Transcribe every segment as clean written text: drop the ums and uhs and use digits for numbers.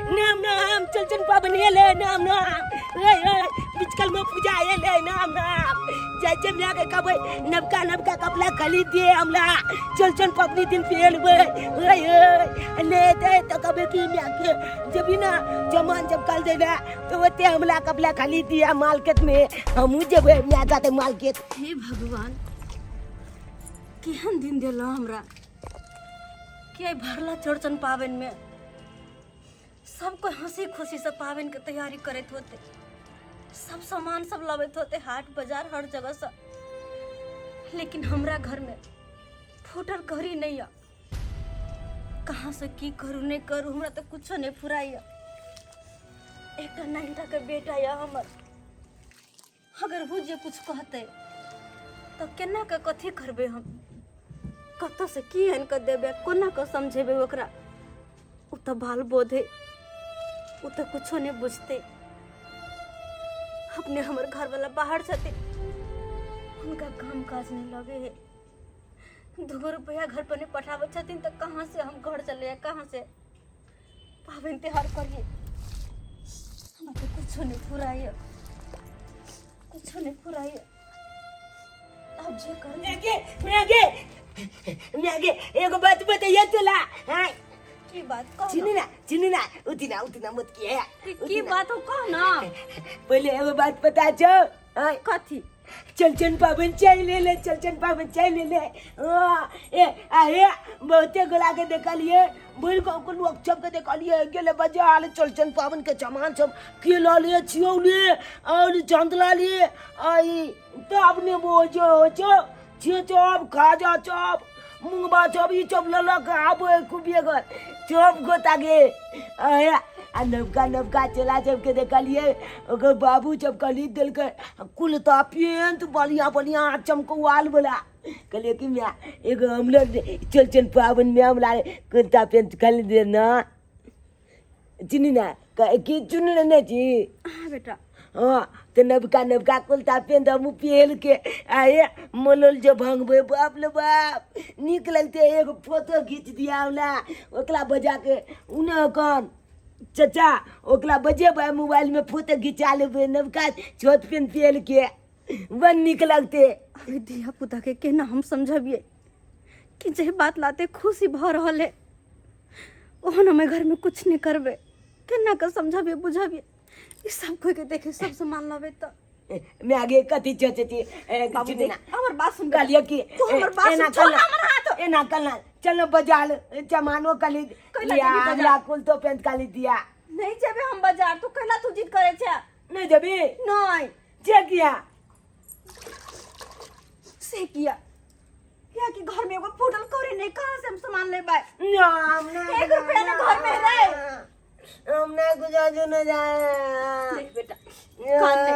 नाम नाम चौरचन पाबनि एलै नाम नाम ए ए बिचकल में पूजा एलै नाम नाम जाइ छै माय के कहबै नवका नवका कपड़ा खरीद दे हमरा चौरचन पबनी दिन पहनबै ए ए ले दे तऽ कहबै कि माय के जबी ना जमान जब कल देबै तऽ ओते हमरा कपड़ा खरीद दिया मार्केट में हमहूँ जेबै माय साथे मार्केट। हे भगवान, केहन दिन देलह हमरा कि आइ भरला चौरचन पाबनिमे सब कोइ हंसी खुशी से पाबनि के तैयारी करैत होते, सब सामान सब लबैत होते हाट बाजार हर जगह से, लेकिन हमरा घर में फूटल करी नहीं है। कहाँ से की करू नहीं करू, हमरा तो कुछो नहीं फुराइया। एकटा नाइटा के बेटा यऽ हमर, अगर वो जे कुछ कहते तो केना के कथी करबै हम, कतऽ से की आनि कऽ देबै, कोना कऽ समझेबै ओकरा। ओ तऽ बाल बोध है, ओ तऽ कुछो नहि बुझतै। अपने हमर घरवाला बाहर छथिन, हुनका काम काज नहि लगे है, 2 रुपया घर पर नहीं पठाबै छथिन तऽ कहाँ से हम घर चले, कहाँ से पाबनि तिहार करिए। हमरा तऽ कुछो नहीं फुराइए, कुछो नहीं फुराइए। अब जे कर मैगे मैगे मैगे एगो बात बताइए तोला। हाँ की बात कह सुनी ना, सुनी ना, उतना उतना मत किया। की बात हो कह ना। पहले एगो बात बता जो। हाँ कथी? चल चल पावन चाय ले ले, चल चल पावन चाय ले ले। हाँ, ए आहे बहुते गोला के देखलिए, बोल को को लोग सब के देखलिए गेले बाजार चल चल पावन के सामान सब के ल लिए छियो ले और चंदला लिए आई तो अपने वो जो जो छियो चौप खाजा चौप मुंगबा चौप ई चौप ल ल के आबो खूबिए घर चौप गोता के आहे आ नवका नवका चला जब के देखलिए ओकर बाबू जब खरीद देलकै कुल तऽ पेंट बढ़िया बढ़िया चमकौआल वाला। कहलिए कि माय एगो हमरो चल चल पाबनि में हमरा कुर्ता पेंट खरीद दे ना। चिन्ही ना कि चुन लेने छी। हाँ बेटा। हाँ तऽ नवका नवका कुर्ता पेंट हमहूँ पहिर के आए मोलल जे भंगबै बाप रे बाप नीक लगतै। एगो फोटो घीच दिया हमरा ओकरा बजा के उने कन चचा ओकरा बजेबै मोबाइल में फोटो घिचा लेबै नवका छोट पेंट पहिर के बड़ नीक लगतै। अभी धिया पुता के केना हम समझबियै कि जे बात लाते खुशी भऽ रहल है ओहन हमें घर में कुछ नहीं करबै, केना के समझबियै बुझबियै। ई सब कोई के देखे सब सामान लबे तो मैं आगे कथी सोचे छी? ए, बाबू सुनी ना। हमर बात सुन। कहलिए कि तू हमर बात एना सुन, छोड़ करना, हमर हाथ। एना करना, चलो बाजार जमानो कली कैला लिया, जेबी बाजार? हमरा कुल तो पेंट काली दिया। नहीं जेबे हम बाजार, तू कैला तू जिद करे छे? नहीं जेबी? नहीं। जे किया? से किया? किया कि घर में एगो फूटल कौड़ी नहीं, कहाँ से हम सामान लेबै? ना, हम नहीं एक रुपया ना घर में रे। हम नहीं कुछ जो न जाए। देख बेटा, कानते।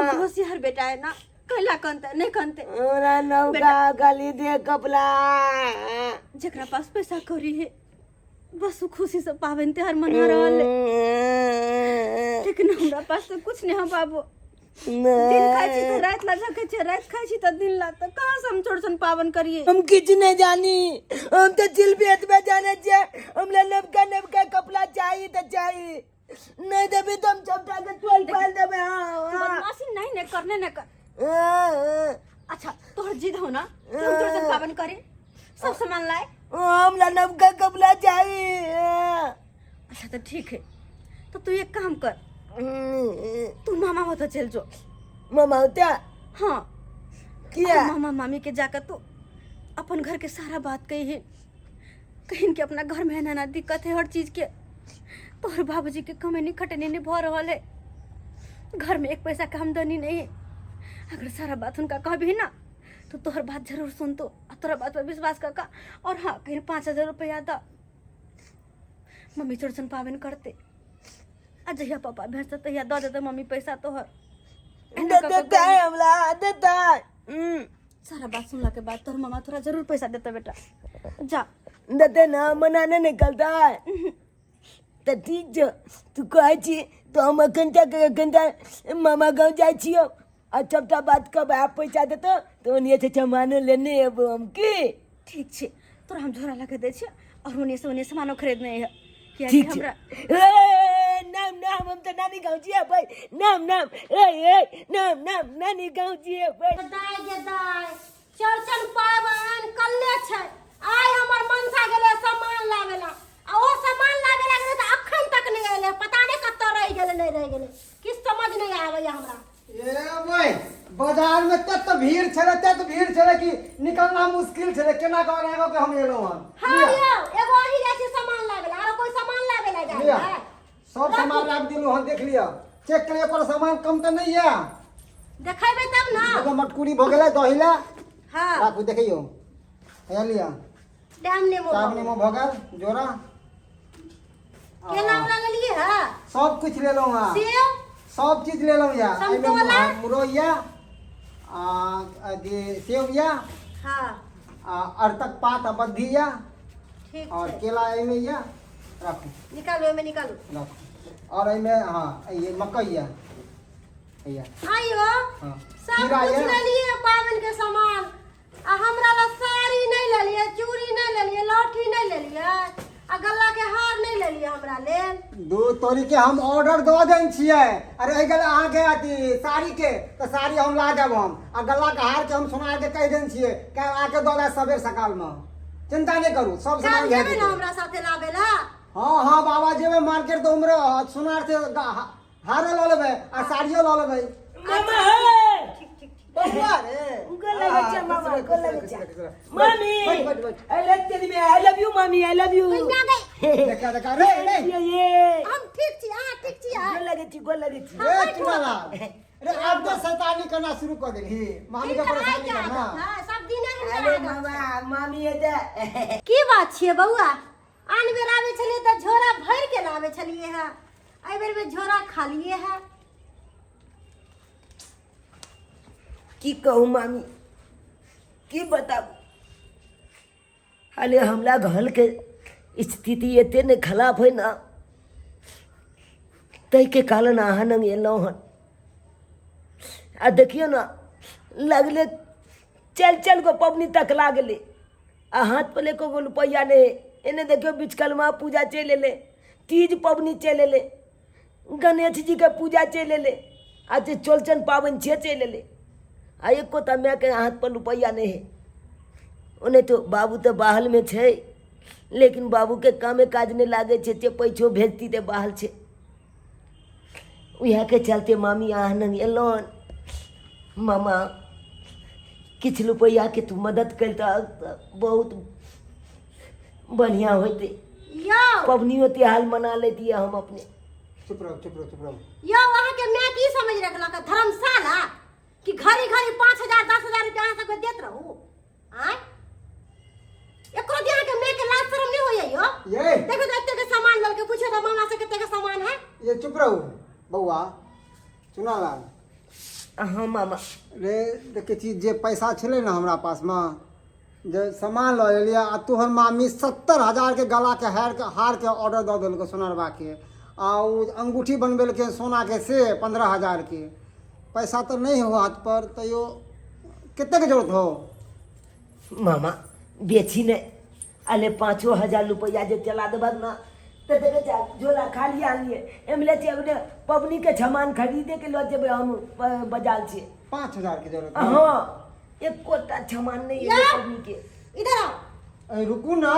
हम होशियार बेटा है ना, कैला कानते नहीं कानते। हमरा नौका गाली दे कपड़ा। जकरा पास पैसा कौड़ी है बस वो खुशी से पावन त्योहार मना रहल है, लेकिन हमरा पास तो कुछ नहीं है बाबू। दिन खाई छी तो रात ला झके छे, रात खाई छी तो दिन ला, तो कहाँ से हम चौरचन पावन करिए? हम किछ नहीं जानी, हम तो चिल भी एतबे जाने छे, हमरा नवका नवका कपड़ा चाहिए तो चाहिए, नहीं देबी तो हम चपटा के तोल पाल देबे। हाँ, हाँ। बदमाशी नहीं ने करने ने कर। हाँ, हाँ। अच्छा तोहर जिद हो ना कि हम चौरचन पावन करे, सब सामान लाए। हमरा नवका कपड़ा चाहिए। अच्छा तो ठीक है, तो तू एक काम कर, तू मामा होता चल जो। मामा होता? हाँ। किया? मामा मामी के जाकर तू अपन घर के सारा बात कही है, कहीं के अपना घर में है ना ना दिक्कत है हर चीज के, तोहर बाबूजी के कमेनी खटनी नहीं भर रहा है, घर में एक पैसा के आमदनी नहीं है। अगर सारा बात उनका कहबी ना तो तोहर बात जरूर सुन तो, और तोहरा बात पर विश्वास कर का। और हाँ कहीं 5000 रुपया दा, मम्मी चौरचन पावन करते, आ जहिया पापा भेजते तहिया दऽ देते मम्मी पैसा तोहर। एना कऽ कऽ देता है हमरा, देता है। सारा बात सुनला के बाद तोहर मामा तोरा जरूर पैसा देते बेटा, जा। देते ना, मना नहीं निकलता है। तो ठीक छौ, तू कहै छी तो हम अखन तक अखन तक मामा गाँव जाइ छियौ, आ सबटा बात कब आप पैसा देतो तो ओनिए से सामानो लेने अयबो हम की। ठीक छै, तोरा हम झोरा लगा दै छियौ और ओनिए से ओनिए सामानो खरीदने अइहऽ। कियाकि ठीक छै। हमरा ए, नानी गाँव जेबै। नाम नाम ए ए नाम नाम नानी गाँव जेबै। दाय गे दाय, चौरचन पाबनि कल्ले छै। आइ हमर मनसा गेलै सामान लाबै ला, आ ओ सामान लाबै ला गेलै तऽ अखन तक नहि एलै। पता नहि कतऽ रहि गेलै, नहि रहि गेलै, किछु समझ नहि आबैया हमरा। ए भाई, बाजार में तत भीड़ छले, तत भीड़ छले कि निकलना मुश्किल छले। केना कऽ एना कऽ के हम एलहुँ हन। हाँ। लिअ, यौ, एगो अहीं जाइ छी सामान लाबै ला, आरो कोई सामान लाबै ला जाइ लिअ। है? सब सामान राखि देलहुँ हन, देख लिअ, चेक करियौ, ओकर सामान कम तऽ नहि यऽ। देखेबै तब ना। एगो मटकुरी भऽ गेलै दही लए। हाँ। राखू, देखियौ, हैया लिअ। टाइम नेमो। चारि नेमो भऽ गेल जोड़ा। केला उला लेलिए है? सब कुछ लेलहुँ हँ। सेब? सब चीज लेलहुँ यऽ एहिमे। समतोला? मुरई यऽ आ अथी सेब यऽ। हाँ। आ अरतक पात आ बद्धी यऽ। ठीक और छै। केला एहिमे यऽ, राखू। निकालू, एहिमे निकालू। राखू। और एहिमे, हाँ, ये मकई यऽ, हैया। आइयो। हाँ। सब खीरा कुछ यऽ। लेलिए पाबनि के सामान, आ हमरा ला साड़ी नहीं लेलिए, चूड़ी नहीं लेलिए, लहठी नहीं लेलिए आ गला के हार नहीं लेलिए हमरा लेल। दू तोरी के हम ऑर्डर दऽ देने छियै। अरे एहि गेल अहाँके अथी साड़ी के तऽ साड़ी हम ला देब हम, आ गला के हार के हम सोनार के कहि देने छियै, काल्हि आके दऽ देत सबेर सकाल मे। चिंता नहि करू, सब सामान काल्हि भए जेबै ने जेतै। हमरा साथे लाबे ला? हँ हँ बाबा, जेबै मार्केट तऽ उम्हरे सोनार से हारो लऽ लेबै आ साड़ियो लऽ लेबै। मामा हे। ठीक ठीक ठीक। बौआ रे। गोर लगै छै मामा, खुश रह, गोर लगै खुश छै। रह, खुश रह। मामी। बैठ, बैठ, बैठ। I love you, I love you मामी, I love you. कन्या गई। देखा देखा रे रे। ये हम ठीक छी, अहाँ ठीक छी? गोर लगै छी, गोर लगै छी। रे चुनालाल रे, आब तो शैतानी करना शुरू कर देलही, मामी के हिनकर आइ परेशानी के करना। आदत है, सब दिने हिनकर अरे आदत। मामा, मामी एते की बात छियै बौआ, आन बेर आबै छलियै तऽ झोरा भरि के लाबै छलियै हँ, एहि बेर में झोरा खालिए है? की कहू मामी, की बताबू, अरे हमरा घर के स्थिति एते ने खराब है ना, ताहिके कारण अहाँ लग एलहुँ हन। आ देखियौ ने, लगले चल चल गो पबनी तक लागलै आ हाथ पर एको गो रुपैआ नहि। एने देखियौ, बिचकलमा पूजा चलि एलै, तीज पबनी चलि एलै, गणेश जीके पूजा चलि एलै आ जे चौरचन पाबनि से चलि एलै आ एको टा मायके हाथ पर रुपैआ नहि हइ। ओनाहितो बाबू तऽ बाहरमे छै, लेकिन बाबूके कामे काज नहि लागै छै जे पैसो भेजती, तऽ बाहर छै। उएहके चलते मामी अहाँ लग एलहुँ। मामा, किछु रुपैआके तू मदद करितह तऽ बहुत बढ़िआँ होइतै। यौ। पबनियो तिहार मना लैतियै हम अपने। चुप रहो, चुप रहो, चुप रहो। यौ, अहाँके माय की समझ रखलक है, धर्मशाला कि घड़ी घड़ी 5,000 10,000 रुपया अहाँ सबके देत रहू? आँय, एकरो जे अहाँके माय के लाज शरम नहीं होइए यौ? ये देखो तो, एते के सामान ललके, पूछो तो मामा से कते के सामान है। ये चुप रहो बौआ चुनालाल। हाँ मामा। रे देखै छी, जे पैसा छलै ने हमरा पासमे, जे सामान लऽ लेलियै, आ तोहर मामी 70,000के गलाके हारके हारके ऑर्डर दऽ देलकै सोनरबाके, आ ओ अंगूठी बनबेलकै सोनाके से 15,000के। पैसा तऽ नहि हो हाथ पर, तैयो कतेक जरूरत हो? मामा, बेची नहि, अले 5,000 रुपैआ जे चला देबक ने तऽ देखै छै झोला खाली आनिए एमले छै, ओने पबनीके सामान खरीदे के लऽ जेबै हम बाजार से। 5,000के जरूरत हो? हाँ, एकोटा सामान नहि एलै या! पबनी के। इधर आओ। अरे रुकू ना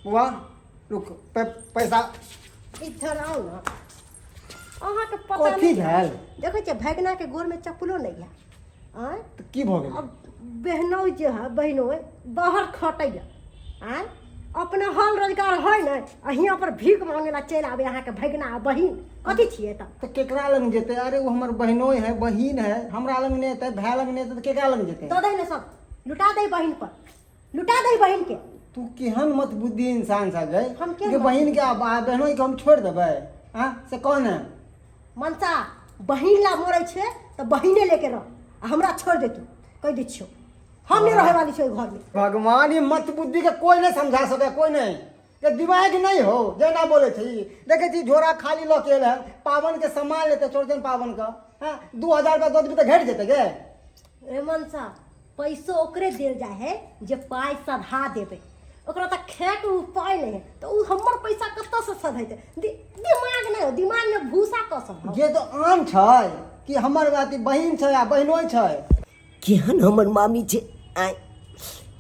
बौआ, रुक, पैसा इधर आओ ना, अहाँके पता कथी नहि। भेल? देखै छियै, भगना के गोर में चप्पलो नहीं है। आँय? तऽ की भऽ गेल? अब बहनोइ जे है, बहनोइ बाहर खटैया, आँय, अपना हल रोजगार है ने, आ हियाँ पर भीख मांगे ला चलि आबे अहाँके भगना आ बहिन। कथी छियै तऽ? तऽ केकरा लग जेतै? अरे ओ हमर बहिनोइ है, बहिन है, हमरा लग नहि एतै, भाय लग नहि एतै, तऽ केकरा लग जेतै? दऽ दै ने, सब लुटा दै बहिन पर, लुटा दै बहिन के। तू केहन मत बुद्धि इंसान छ गई। हम केहन जे मत बहिन के आ बहनोइ के हम छोड़ि देबै? आँ, से कह ने। मनसा, बहिन ला मरै छै तऽ बहिने लेके रह, आ हमरा छोड़ि दे तू। कहि दै छियौ, हम नहि रहै वाली छियौ ओहि घरमे। भगवान, ई मत बुद्धि के कोई नहीं समझा सके, कोई नहीं के दिमाग नहीं हो जेना बोले छी। देखे छी, झोरा खाली लऽ के एल हन, पावन के सामान लेते, चौरचन पावन का। हाँ, 2,000 रुपया दऽ देबी तऽ घटि जेतै गे? रे मनसा, पैसो ओकरे देल जाइ है जे पाइ सधा देबै। ओकरा तऽ खायके उपाय नहि है, तऽ ओ हमर पैसा कतऽसँ सधेतै? दिमाग नहि हो दिमाग में भूसा कसल हो। जे तो आम छै कि हमर अथी बहिन छै आ बहिनोइ छै। केहन हमर मामी छै आय,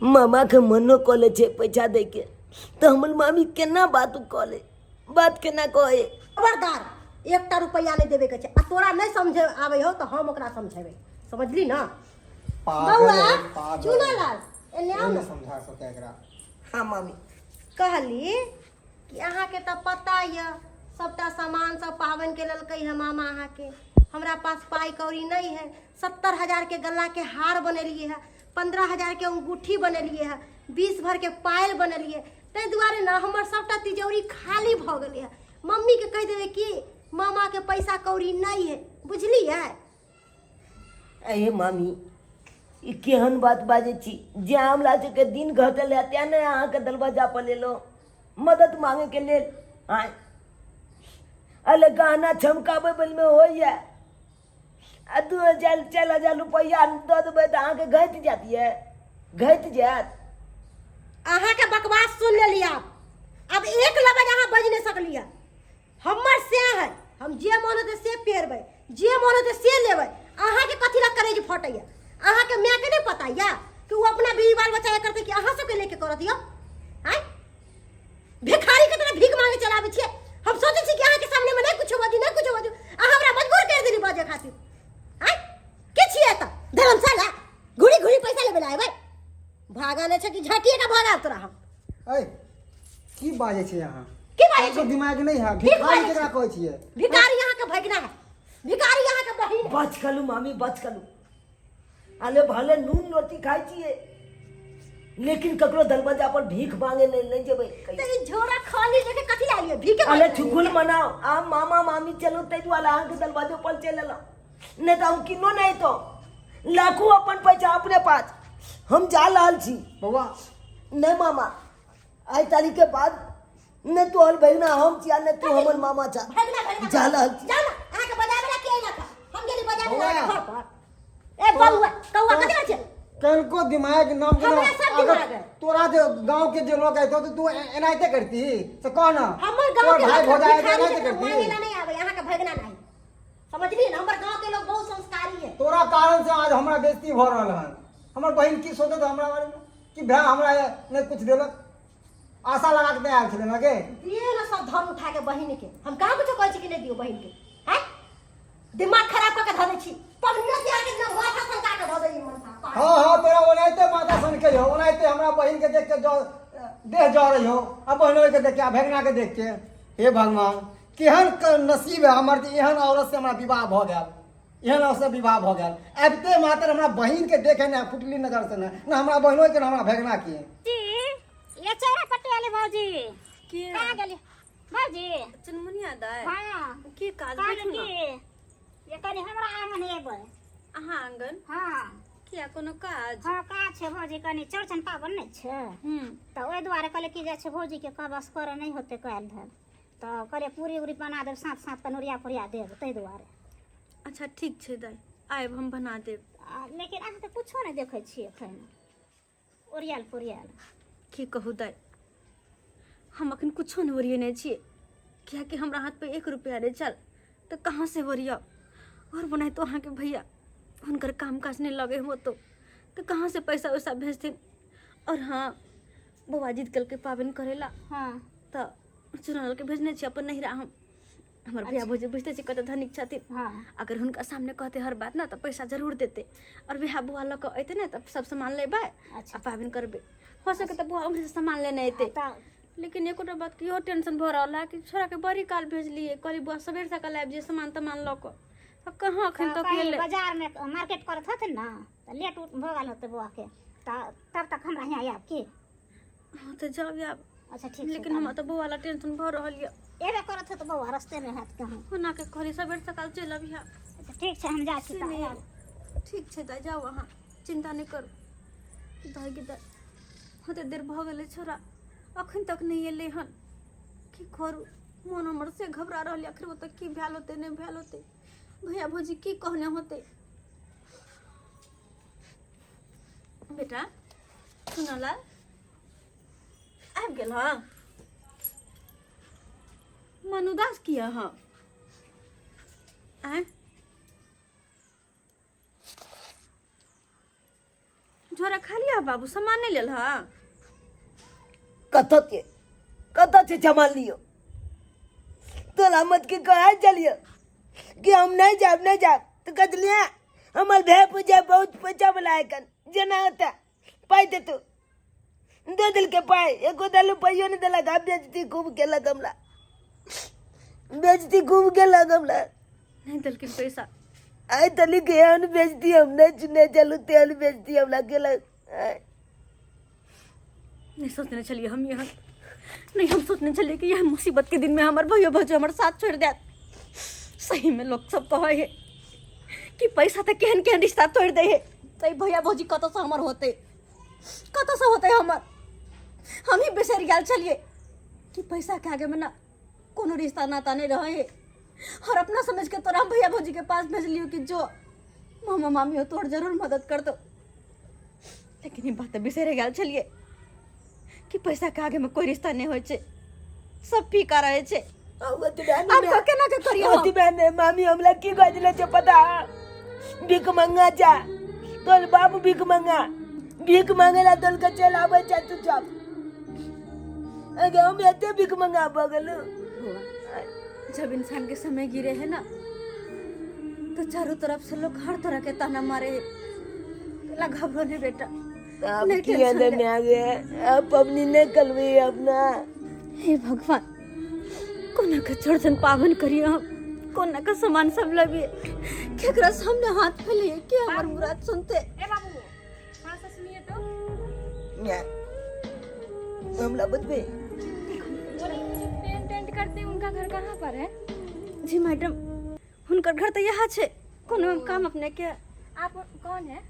मामाके मनो कऽ लै छै पैसा दैके तऽ हमर मामी केना बात कऽ ले, बात केना कहै। खबरदार, एकटा रुपैआ नहि देबे के छै। आ तोरा नहि समझे आबै हो तऽ हम ओकरा समझेबै, समझली ना? पागल बौआ है, पागल। चुनालाल, एने आउ नहि ने। समझा सकै एकरा। हाँ मामी। कहली कि अहाँके तऽ पता यऽ, सभटा सामान सब पाबनिके लेलकै है मामा अहाँके। हमरा पास पाइ कौड़ी नहि है। 70,000 के गलाके हार बनेलियै है, 15,000 के अंगूठी बनेलियै है, 20 भरके पायल बनेलियै। ताहि दुआरे ने हमर सभटा तिजौरी खाली भऽ गेलै है। मम्मीके कहि देबै कि मामाके पैसा कौड़ी नहि है, बुझलियै? अहे मामी, ई केहन बात बाजै छी? जे हमरा सबके दिन घटल है तें ने अहाँके दरवाजा पर लेलहुँ मदद मांगेके लेल। आँय, अरे गहना छमकाबै बलमे होइए आ 2000 4000 रुपैआ दऽ देबै तऽ अहाँके घटि जायत, ये घटि जायत। अहाँके बकवास सुन लेली। आब एक लबज अहाँ बाजि नहि सकलियै। हमर से है, हम जे मन होतै से पेरबै, जे मन होतै से लेबै। अहाँके कथी लए करेज फटैया? अहाँके मायके नहि पता यऽ कि ओ अपना बीवी बाल बच्चा करतै कि अहाँ सबके लेके करत यौ? आँय, भिखारी के तरह भीख मांगे चलाबै छियै। हम सोचै छी कि अहाँके सामने में नहि कुछो बाजू, नहि कुछो बाजू, अहाँ हमरा मजबूर कर देली बाजै खातिर। आँय, के छियै एतऽ धर्मशाला घुरी घुरी पैसा लेबै लए अयबै? भागा नहि छै कि झाँटिए के भागा तोरा हम। ऐ, की बाजै छी अहाँ? की बाजै छी? अहाँके दिमाग नहि है? की भिखारी बाजै केकरा छी? कहै छियै? भिखारी अहाँके भगना है, भिखारी अहाँके बहिन है। बच कलू मामी, बच कलू। अरे भले नून रोटी खाइ छियै लेकिन ककरो दरवाजा पर भीख मांगे नहीं नहीं जेबै। तऽ ई झोरा खाली लेके कथी लए एलियै? भीखे अरे मांगे लए? चुगुल मनाओ आ मामा मामी चलू, ताहि दुआरे अहाँके दरवाजो पर चलि एलहुँ, नहि तऽ हम किनो नहि तो लाखो अपन पैसा अपने पास। हम जा रहल छी। बौआ। नहि मामा, आइ तारीख के बाद नहि तोहर बहिना हम छी आ नहि तू हमर मामा छा। भगना भगना। जा रहल छी। जाउ ने, अहाँके बजाबै लए के अयलक हँ? हम गेली बजाबै लए बौआ। घर पर। ए बौआ, कौआ कथी करै छै? कनको दिमाग नाम के हमरा सब अगर दिमाग है। तोरा जे गांव के जे लोग आयतो तो तू एनाहिते करती से कह ना। हमर गांव तोहर के भाई लोग भौजाई आयतो भिखारी एनाहिते के करती? मांगे ला नहीं आवे, अहाँके भगना नहीं, समझलियै ने? हमर गांव के लोग बहुत संस्कारी है। तोरा कारण से आज हमरा बेइज्जती भऽ रहल हन। हमर बहिन की सोचत हमरा बारे में कि भाय हमरा नहि कुछ देलक? आशा लगा के आयल छलै ना के। दिए ना सब धन उठा के बहिन के। हम कहाँ कुछो कहै छी कि नहि दियौ बहिन के? हैं, दिमाग खराब कऽ के धऽ दै छी। पगनियो तिहार के दिना माथा सनका के धऽ दै छी मनसा। हाँ हाँ, तोरा ओनाहिते माथा सनके हो, ओनाहिते हमरा बहिन के देख के जो देह जरै हो आ बहिनोई के देख के आ भेगना के देख के। हे भगवान, केहन नसीब है हमर जे एहन औरत से हमरा विवाह भऽ गेल, एहन औरत से विवाह भऽ गेल। आबिते मात्र हमरा बहिन के देखे ने फुटली नजर से ने, ने हमरा बहिनोई के ने हमरा भेगना के। जी, ये चौरा पट्टी वाली भौजी। के? कहाँ गेली भौजी? चुनमुनिया दाइ। हाँ। की काज? कहली बैठू कि ने। ये कनी हमरा आंगन एबै। अहाँ आंगन? हाँ। किया, कोनो काज? हाँ, काज छै भौजी, कनी चौरचन पाबनि नहि छै? तऽ ओहि दुआरे कहलियै कि जाइ छै भौजीके कहब, असगरे नहि होतै कयल धयल, तऽ कहलियै पूरी उरी बना देब, साथ साथ कनि ओरिया पोरिया देब, ताहि दुआरे। अच्छा ठीक छै दाइ, आयब हम बना देब। आ, लेकिन अहाँके कुछो नहि देखै छियै एखन ओरियाल पोरियाल। की कहू दाइ, हम अखन कुछो नहि ओरियेने छियै, कियाकि हमरा हाथ पे एक रुपया नहि छल तऽ कहाँ से ओरियाउ? और बनाइतो अहाँके भैया हुनकर काम काज नहि लगे होतो तऽ कहाँ से पैसा वैसा भेजथिन? और हाँ, बौआ जिद केलकै पाबनि करै ला। तऽ चुनाव के भेजने छियै अपन नैहरा हम। हमर भैया भौजी बुझते छी कते धनिक छथिन। अगर हुनका सामने कहते हर बात ना तऽ पैसा जरूर देते। और वएह बौआ लऽ कऽ अयतै ने तऽ सब सामान लेबै आ पाबनि करबै। हो सके तऽ बौआ उम्हरे से सामान लेने अयतै। लेकिन एकोटा बात के इहो टेंशन भऽ रहल है कि छोड़ा के बड़ी काल भेजलियै, कहलियै बौआ सबेर सकाल आबि जे सामान तमान लऽ कऽ, आ कहाँ एखन तक कहीं एलै? बाजार में मार्केट करत होथिन ना तऽ लेट उट भऽ गेल होतै बौआ के, तऽ तब तक हमरा हियाँ आयब की? हाँ तऽ जाउ आब। अच्छा ठीक छै। लेकिन हमरा तऽ बौआ ला टेंशन भऽ रहल यऽ। एबे करत होत बौआ, रस्ते में हैत कहाँ। ओना के कहली सबेर सकाल चलि अबिहा। अच्छा ठीक छै, हम जाइ छी से तऽ नहि आयब। ठीक छै दाइ, जाउ अहाँ, चिंता नहि करू। दाइ गे दाइ, होते देर भऽ गेलै, छोरा अखन तक नहि एलै हन। की करू, मोन हमर से घबरा रहल यऽ। आखिर ओतऽ की भेल होतै, नहि भेल होतै? भैया भौजी की कहने होतै? बेटा सुनला, आबि गेल हँ? मन उदास किया? हँ। आँय झोरा खाली है बाबू सामान नहीं लेल हा कतऽ के कतऽ छै सामान लियो तोरा मत के कहा चलियो कि हम नहीं जाब नहीं जाब तो कहलिए हमर भे पूजा बहुत पैसा वाला है कन जेना होता पाई दे तू दे दिल के पाई एको दालू पाइयो नहीं देलक आ बेजती खूब केलक हमरा बेजती खूब केलक हमरा नहीं देलखिन पैसा आइ तलिक एहन बेजती हम नहीं चुने चलू तेहन बेजती हमरा केलक आइ। नहीं सोचने छलिए हम यहाँ नहीं हम सोचने छलिए कि यह मुसीबत के दिन में हमर भैया भौजी हमर साथ छोड़ देत सही में लोग सब कहे है कि पैसा तो केहन केहन रिश्ता तोड़ दे है तो भैया भौजी कतऽ से हमर होते कतऽ से होते हमर हम ही बिसरि गेल छलिए कि पैसा के आगे में ना कोनो रिश्ता नाता नहीं रहे है और अपना समझ के तोरा हम भैया भौजी के पास भेजलियो कि जो मामा मामी हो तोहर जरूर मदद कर दो लेकिन ई बात बिसरि गेल छलिए कि पैसा के आगे में कोई रिश्ता नहीं होइ छै सब फीका रहे छै अब अब केना के करिए हम? ओती बहन मामी हमला की कह दिले छै पता भीख मंगा जा तोर बाप भीख मंगा भीख मांगेला तोल के चल आबै छै तू सब अगे हम एते भीख मंगा बगल बौआ, जब इंसान के समय गिरे है ना तो चारों तरफ से लोग हर तरह के ताना मारे है ला घबरो नहीं बेटा अब नहीं की टेंशन ले। में आ गए अब पबनी नहीं कलवी अपना हे भगवान कोना के चौड़चन पावन करिए हम कोना के सामान सब लबिए केकरा सामने हाथ फैलिए के हमर मुराद सुनते ए बाबू थोड़ा सा सुनिए तो हमला बतबे पेंट टेंट करते हैं उनका घर कहाँ पर है जी मैडम हुनकर घर तऽ यहाँ छै कोनो काम अपने के आप कौन है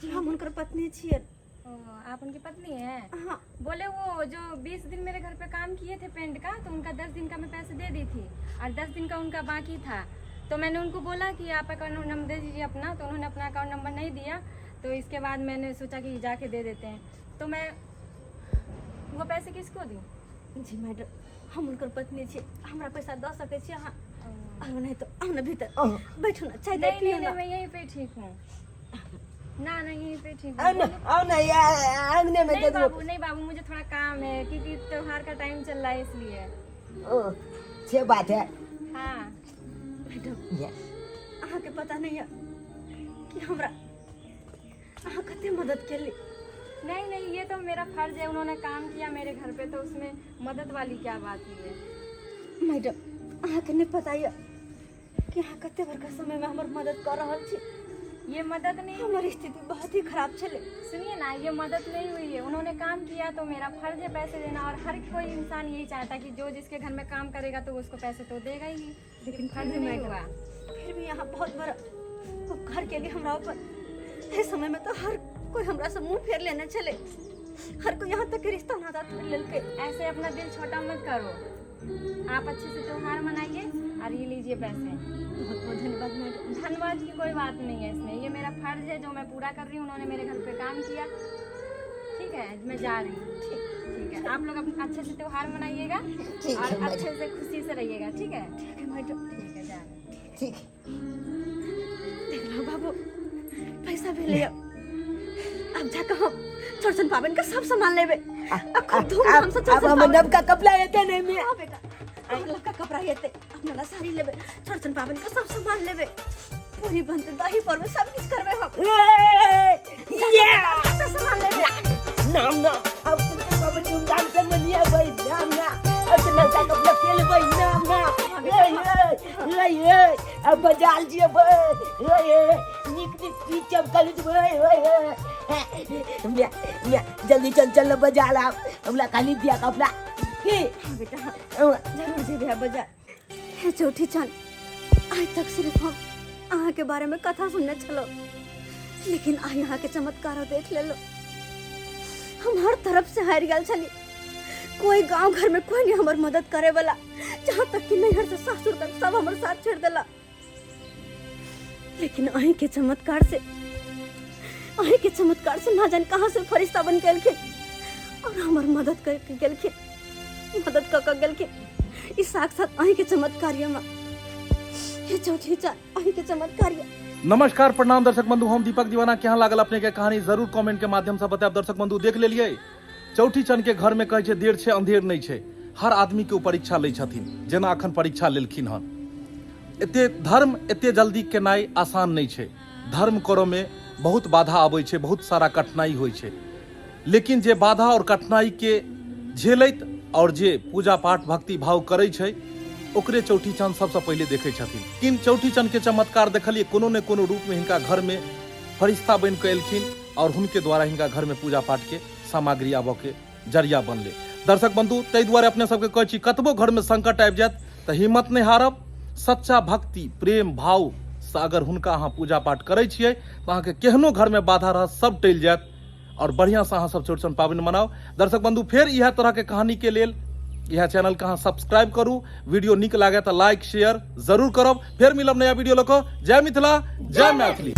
जी हम हुनकर पत्नी छियै ओ, आप उनकी पत्नी हैं हाँ बोले वो जो 20 दिन मेरे घर पे काम किए थे पेंट का तो उनका 10 दिन का मैं पैसे दे दी थी और 10 दिन का उनका बाकी था तो मैंने उनको बोला कि आप अकाउंट नंबर दे दीजिए अपना तो उन्होंने अपना अकाउंट नंबर नहीं दिया तो इसके बाद मैंने सोचा कि जाके दे देते हैं तो मैं वो पैसे किसको दूँ जी मैडम हम हुनकर पत्नी छी हमरा पैसा दऽ सकै छी अहाँ आरो नहीं तो आउ ने भीतर बैठू ने चाय नहीं पियू नहीं ने नहीं मैं यहीं पे ठीक हूँ ना ना यहीं पे ठीक आओ हूँ ना आओ ना यार आंगने में नहीं दे दो बाबू नहीं बाबू मुझे थोड़ा काम है क्योंकि त्योहार का टाइम चल रहा है इसलिए ओ से बात है हाँ मैडम अहाँके पता नहीं है कि हमरा अहाँ कते मदद केली नहीं नहीं ये तो मेरा फर्ज है उन्होंने काम किया मेरे घर पे तो उसमें मदद वाली क्या बात हुई है मैडम अहाँके नहीं पता यऽ कि अहाँ कते बड़का समयमे हमर मदद कऽ रहल छी ये मदद नहीं हमर स्थिति बहुत ही खराब छलै सुनिए ना ये मदद नहीं हुई है उन्होंने काम किया तो मेरा फर्ज है पैसे देना और हर कोई इंसान यही चाहता है कि जो जिसके घर में काम करेगा तो उसको पैसे तो देगा ही लेकिन फर्ज फिर भी नहीं मैडम हुआ फिर भी यहाँ बहुत बड़ा उपकार के लिए हमरा ऊपर एहि समय में तो हर कोई हमरा से मुंह फेर लेने छलै हर कोई यहाँ तक के रिश्ता नाता तोड़ि लेलकै ऐसे अपना दिल छोटा मत करो आप अच्छे से त्योहार मनाइए और ये लीजिए पैसे बहुत बहुत धन्यवाद मैडम धन्यवाद की कोई बात नहीं है इसमें ये मेरा फर्ज है जो मैं पूरा कर रही हूँ उन्होंने मेरे घर पे काम किया ठीक है मैं जा रही हूँ ठीक ठीक है आप लोग अपने अच्छे से त्योहार मनाइएगा ठीक है और मैडम। अच्छे से खुशी से रहिएगा ठीक है ठीक है मैडम ठीक है जा रही हूँ। ठीक देख लो बाबू पैसा भेलै अब जाके हम चौरचन पाबनि के सब सामान लेबै आ खूब धूमधाम से अब चौरचन हम पाबनि नवका कपड़ा हेतै नहीं में हाँ बेटा हम लड़का कपड़ा हेतै अपना ला साड़ी लेबै चौरचन पाबनि के सब सामान लेबै पूरी बनतै दही पड़बै सब किछु करबै हम ये सब सामान लेबै नाम ना अब तुम सब धूमधाम से मनिया भाई नाम ना अब तो नवका कपड़ा खेलबै नाम ना ए ए ए ए अब बाजार जेबै ए ए नीक नीक चीज सब खरीदबै ए ए म्या म्या जल्दी चल चल बाजार आब हमरा खाली दिया कपड़ा की हाँ बेटा हाँ जरूर जेबै बाजार हे चौठी चाँद आइ तक सिर्फ हम अहाँ के बारे में कथा सुनने छलो लेकिन आइ अहाँ के चमत्कारो देख लेलो हम हर तरफ से हारि गेल छली कोई गांव घर में कोई नहीं हमर मदद करे वाला जहाँ तक कि नैहर से सासुर तक सब हमर साथ छोड़ देला लेकिन अहीं के चमत्कार से अहीं के चमत्कार से ना जान कहाँ से फरिश्ता बन के एलखिन और हमर मदद करके गेलखिन मदद कऽ के गेलखिन ई साक्षात अहीं के चमत्कार ये माँ हे चौठी चाँद अहीँके चमत्कार यऽ। नमस्कार प्रणाम दर्शक बंधु, हम दीपक दीवाना। केहन लागल अपने के कहानी जरूर कमेंट के माध्यम से बतायब। दर्शक बंधु देख लेलिए चौठी चंद के घर में कहै छै देर छै अंधेर नहीं छै, हर आदमी के ओ परीक्षा लै छथिन जेना अखन परीक्षा लेलखिन हन। एते धर्म एते जल्दी केनाइ आसान नहीं छै, धर्म करऽ में बहुत बाधा आबै छै, बहुत सारा कठिनाई होइ छै, लेकिन जे बाधा और कठिनाई के झेलैत और जे पूजा पाठ भक्ति भाव करै छै ओकरे चौठी चंद सबसँ पहिले देखै छथिन। किन चौठी चंद के चमत्कार देखलिए, कोनो ने कोनो रूप में हिनका घर में फरिश्ता बनि कऽ एलखिन और हुनके द्वारा हिनका घर में पूजा पाठ के सामग्री आबऽ के जरिया बनलै। दर्शक बंधु ताहि दुआरे अपने सबके कहै छी कतबो घर में संकट आबि जायत तऽ हिम्मत नहि हारब, सच्चा भक्ति प्रेम भाव से अगर हुनका अहाँ पूजा पाठ करै छियै तऽ अहाँके केहनो घर में बाधा रहत सब टलि जायत और बढ़िया से अहाँ सब चौरचन पाबनि मनाउ। दर्शक बंधु फेर इएह तरह के कहानी के लेल इएह चैनल के अहाँ सब्सक्राइब करू, वीडियो नीक लागे तऽ लाइक शेयर जरूर करब। फेर मिलब नया वीडियो लऽ कऽ। जय मिथिला, जय मैथिली।